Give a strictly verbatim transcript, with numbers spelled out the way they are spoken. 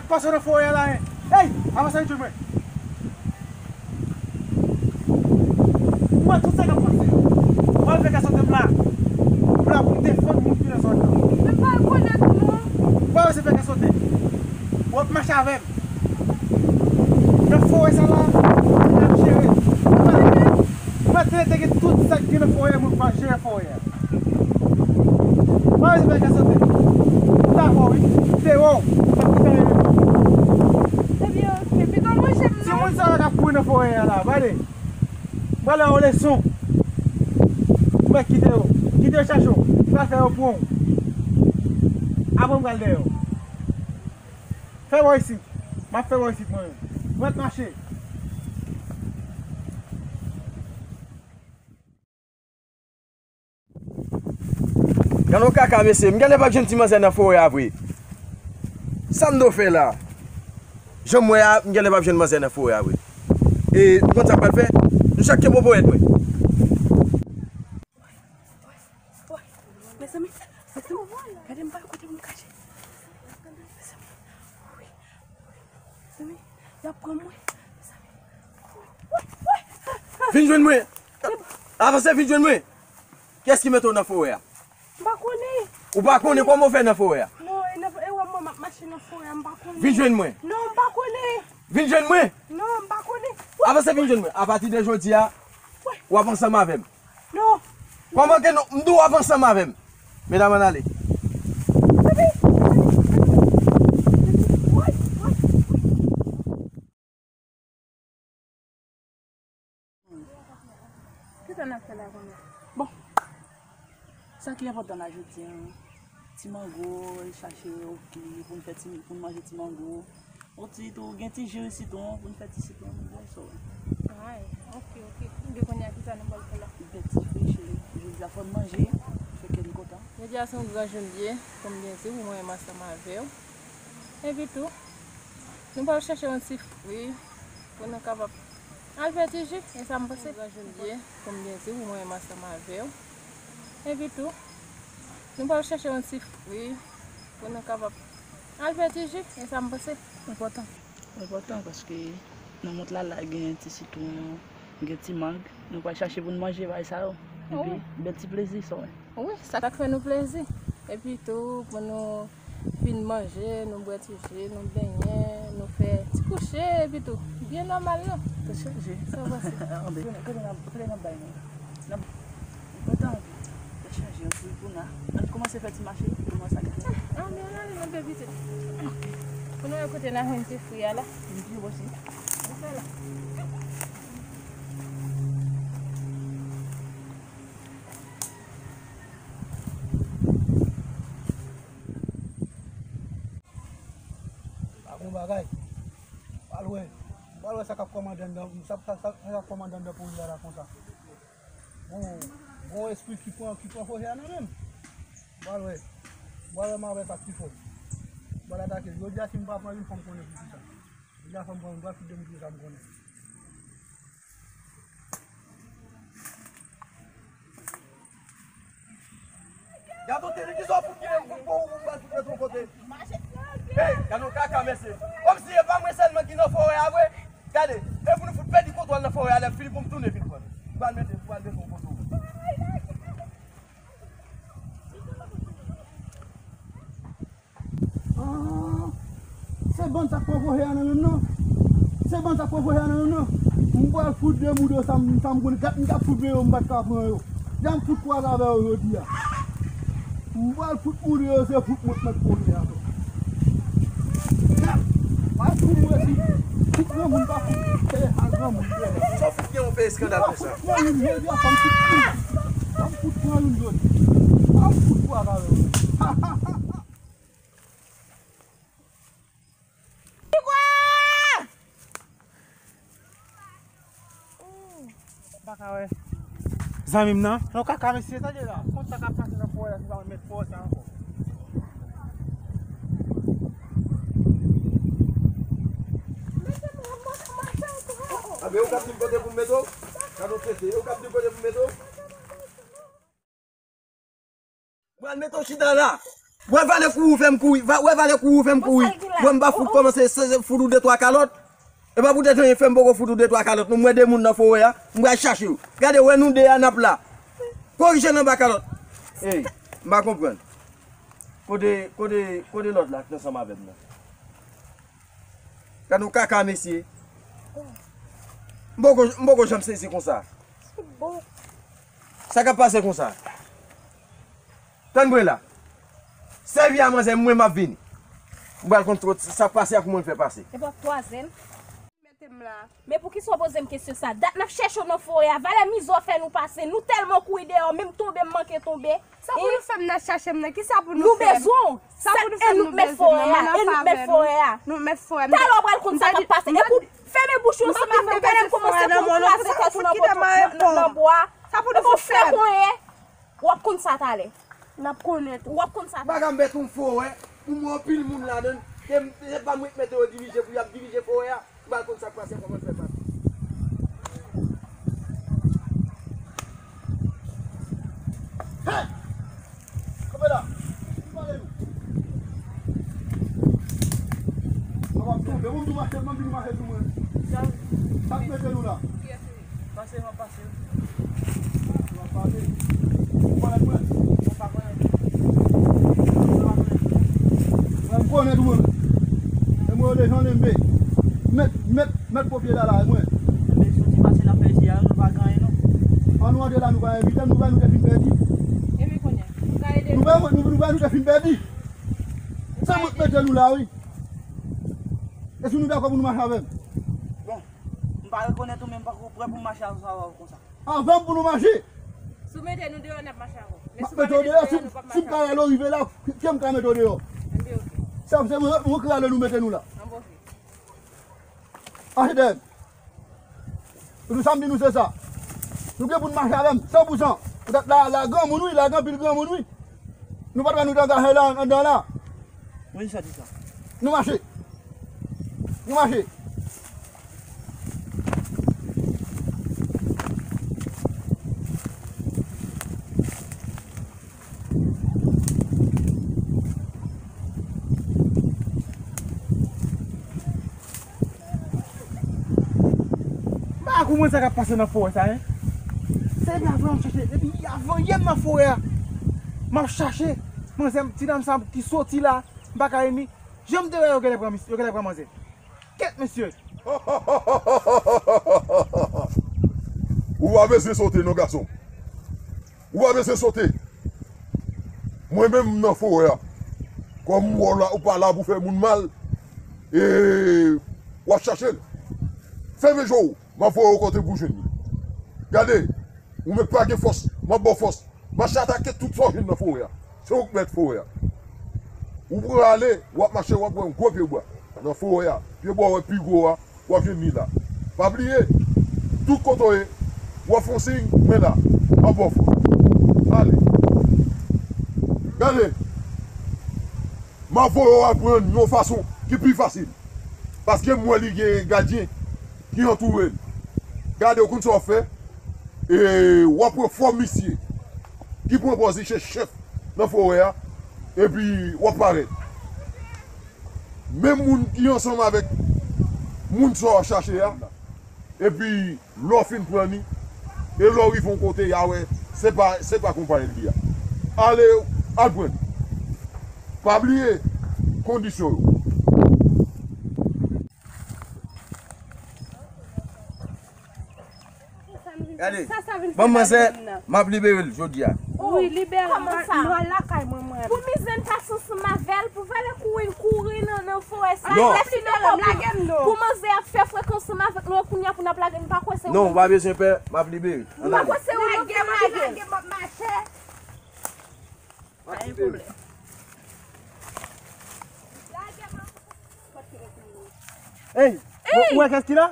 Pase nan forè a la, en. Ey, avanse vit jwenn mwen. Ou wè tout sa k ap pase yo. Ou al fè kè sote m la. M la pou m defann moun ki nan zòn nan. Men m pa rekonèt ou non. Ou pa bezwen fè kè sote. W ap mache avè m. Nan forè sa la, m ap jere. M ap tande tout sa k gen nan forè a, mwen pa jere forè a. Mwen se fè kè sote. M ta fò wi. Te o. Ebyen, ok. Pito manje m non. Timoun sa yo k ap kouri nan forè a la, gade. M pral ba yo leson. Mwen kite yo. Kite yo chache w. M pral fè yo pran w. Apre m pral dèyè w. Fè bò isit. M ap fè bò isit mwen menm. Mwen ap mache. Gade yon kaka, mesye. M genlè p ap jwenn ti manzè nan forè a vre. Sa m dwe fè la? Jan m wè a, m genlè p ap jwenn manzè nan forè a vre. E, nou konn sa m pral fè? Nou chak kenbe yon ponyèt mwen. Mezanmi, mezanmi, gade m pa kote pou m kache. Mezanmi, wi, wi. Mezanmi, y ap pran mwen. Mezanmi, wi, wi. Vin jwenn mwen. Avanse, vin jwenn mwen. Kiyès ki mete w nan forè a? M pa konnen. Ou pa konnen kòman w fè nan forè a? Non, e nan, e wè mwen m ap mache nan forè a, m pa konnen. Vin jwenn mwen. Non, m pa konnen. Vin jwenn mwen. Non, m pa konnen. Avanse, vin jwenn mwen. Apati de jodi a, w ap ansanm avè m. Non. Kòman ke non? M di w ap ansanm avè m. Medam, ann ale. Kisa n ap fè la kounye a? Bon, sa ki enpòtan la jodi a, ti mango, chache, ok, pou n fè ti, pou n manje ti mango. Yon ti tou, gen ti ji sitwon, pou n fè ti sitwon, nou bwè sa w wè. Ay, ok, ok. Ebyen kounye a, kisa nou pral fè la? M fè ti fri, cheri. Jodi a fò n manje, fè kè n kontan. Jodi a se yon gran jou m ye, kòm byen di, pou mwen menm ansanm avè w. Epi tou, nou pral chèche yon ti fri pou nou kapab al fè ti ji, e sa m panse. Gran jou m ye, kòm byen di, pou mwen menm ansanm avè w. Epi tou, nou pral chèche yon ti fri pou nou kapab al fè ti ji, e sa m panse. Enpòtan. Enpòtan paske nan mond la, la gen ti sitwon, gen ti mang. Nou pral chache pou n manje bagay sa yo. Epi, bèl ti plezi, sa w wè. Wi, sa k fè nou plezi. Epi tou, pou nou fin manje, nou bwè ti ji, nou benyen, nou fè ti kouche, epi tou. Byen nòmal, non? Tèt chaje. Sa w panse? Anben, kote n ap, kote n ap bay nou? N ap, kontan anpil. Tèt chaje anpil pou n a. Ann kòmanse fè ti mache, pou nou wè sa k gen. Ah, men ann ale, non, bebe pitit. Pou nou wè kote n a jwenn ti fri a la. Vin pi bò si. Ann fè la. Pa gon bagay. Pral wè. Pral wè sa k ap kòmande anndan, sa, sa, sa, sa k ap kòmande anndan pou li la, la konsa. Gon, gon espri ki pran, ki pran pwojè a nan men m. Pral wè. Pral wè m avè sa k pi fò. Pral atake. Jodi a, si m pa pran youn, fò m konnen poukisa. Jodi a, fò m pran youn, pral fout de m tou sa m konnen. Gade yon tele, kisa w fout gen pou, pou, pou, pou, pou, pou kote? Hey, gade yon kaka, mesye. Kòmsi e pa mwen sèlman ki nan forè a vre. Gade, e pou nou fout pèdi kontwòl nan forè a, lè fini pou m tounen vin pran. M pral mete, m pral mete yon kote. Ah, se bann sa k pran pwojè a nan men m nan. Se bann sa k pran pwojè a nan men m nan. M pral fout de moudo sa m, sa m konnen. Gad, m t ap fout men yo, m pa t ka pran yo. Jan m fout kwaze avè yo jodi a. M pral fout moudo yo, se fout mwen k mèt pwojè a tou. Gad, pa fout mwen si. Fout granmoun pa fout. Se a granmoun, frè. Sa w fout gen yon fè eskandal konsa? Fò m fout pran youn jodi a, fò m fout pran youn. Fò m fout pran youn jodi. Fò m fout kwaze avè yo. Ki kwa? M pa ka wè zanmi m nan. Non, kaka, mesye, tande la. Konn sa k ap pase nan forè a, se pa mwen mèt forè sa ankò. Abe, ou k ap di m kote pou m mete w? Gade w tete, ou k ap di m kote pou m mete w? Pral mete w chita la. Wè vale kou ou fè m kouri. Va- Wè vale kou ou fè m kouri. Wè m pa fout kòmanse se- se- fout ou de twa kalòt. E pa poutèt anyen fè m poko fout ou de twa kalòt. Non, m wè de moun nan forè a. M pral chache yo. Gade, wè nou de a n ap la. Korije nan ba kalòt. Ey, m pa konprann. Kote, kote, kote lòt la ki ansanm avè m nan? Gade yon kaka mesye. M poko, m poko janm sezi konsa. Sa k ap pase konsa? Tann mwen la. Sèvi a manzè, mwen m ap vini. M pral konn tout sa k pase ak moun fè pase. Epa twazen. Mete m la. Men poukisa w poze m kesyon sa? Dat n ap chèche w nan forè a. Valè mizè w fè nou pase. Nou tèlman kouri deyò, menm tonbe m manke tonbe. Sa pou nou fè m nan chache m nan? Kisa pou nou fè m? Nou bezwen w. Sa pou nou fè m? Nou mèt forè a. E nou mèt forè a. Nou mèt forè a. Talè w pral konn sa k ap pase. E pou fèmen bouch ou ansanm avè m. Talè m kòmanse pou m kraze tèt ou nan bwa. Sa pou nou fè m? W ap konn sa talè. N ap konnen tou. W ap konn sa talè. Bagay m bèt yon forè, pou mwen anpil moun ladan l, e m- se pa mwen k mete yo dirije pou y ap dirije forè a, m pral konn sa k pase, kòman l fè pase. Hey! Kanpe la! Ki pale nou? Sa w ap tonbe, ou m tou mache, m anvi nou mache sou mwen. Sa k mete nou la? Pase, m ap pase. Ou ap pase. Ou konèt mwen? Ou pa konèt. Ou pa konèt mwen. Mwen, m konèt ou mwen. E mwen, yo dejan lembe. Mèt, mèt, mèt pwopyetè la, e mwen. Enben, si w di pase n ap fè isi a, nou pa gen anyen, non. An nou antre la, nou pa envite m, nou wè nou te fin pèdi. Epi kounye a, nou ka ede nou. Nou wè nou, nou wè nou te fin pèdi. Se mwen k mete nou la, wi. E si nou dakò pou nou mache avè m? Bon, m pa rekonèt ou, men m pako prè pou m mache avè w konsa. Avè m pou nou mache. Si w mete nou deyò, n ap mache avè w. Men si w pa mete nou deyò, nou p ap mache avè w. M ap mete w deyò, si, si m pa wè lè w rive la, kè m ka mete w deyò. Enben, oke. Sa, se mwen, mwen k rale nou mete nou la. Anben, oke. Mache dèyè m. Nou samdi nou se sa. Nou gen pou n mache avè m, san pou san. Poutèt la, la granmoun wi, la gen anpil granmoun wi. Nou pa t wè nou t angaje la anndan la. Mwen sa di sa. Nou mache. Nou mache. M pa konprann sa k ap pase nan forè sa, en. Se depi avan m chache, depi avan yè m nan forè a. M ap chache manzè, ti dam sa ki soti la, m pa ka jwenn li. Jan m te wè yo genlè pran mis-, yo genlè pran manzè. Kèt, mesye! Ou pa bezwen sote non, gason. Ou pa bezwen sote. Mwen menm, m nan forè a. Kòm m wè w la, ou pa la pou fè moun mal, e w ap chache l. Fèmen je w, m ap voye w kote pou w jwenn li. Gade, ou menm pa gen fòs, m ap ba w fòs. Mache atake tout sa w jwenn nan forè a. Se ou k mèt forè a. Ou prale, w ap mache, w ap wè yon gwo pye bwa nan forè a. Pye bwa w wè pi gwo a, w ap jwenn li la. Pa bliye, tout kote w ye, w ap fè yon siy, mwen la. M ap ba w fòs. Ale. Gade. M ap voye w al pran l yon fason ki pi fasil. Paske m wè li gen gadyen ki antoure l. Gade, w konn sa w ap fè? E w ap pran fòm misye ki pran pòz li se chèf nan forè a, epi w ap parèt. Menm moun ki ansanm avèk moun sa w ap chache a, epi lè w fin pran li, e lè w rive yon kote, y a wè se pa, se pa konpayèl li a. Ale, al pran li. Pa bliye kondisyon yo. Gade, ban m manzè, m ap libere l jodi a. Wi, libere m. Kòman sa? Nou al lakay mwen, mwen. Pou mizè n pase ansanm avè l, pou valè kouri n kouri nan, nan forè sa. Non. Lè fini lòt, pou manzè ap fè frekans ansanm avèk nou, e kounye a pou n ap lage, m pa kwè se ou. Non, ou pa bezwen pè, m ap libere. M pa kwè se ou non ki lage m. Lage m, m ap mache. Pa gen pwoblèm. Ey, ou, ou wè kès ki la?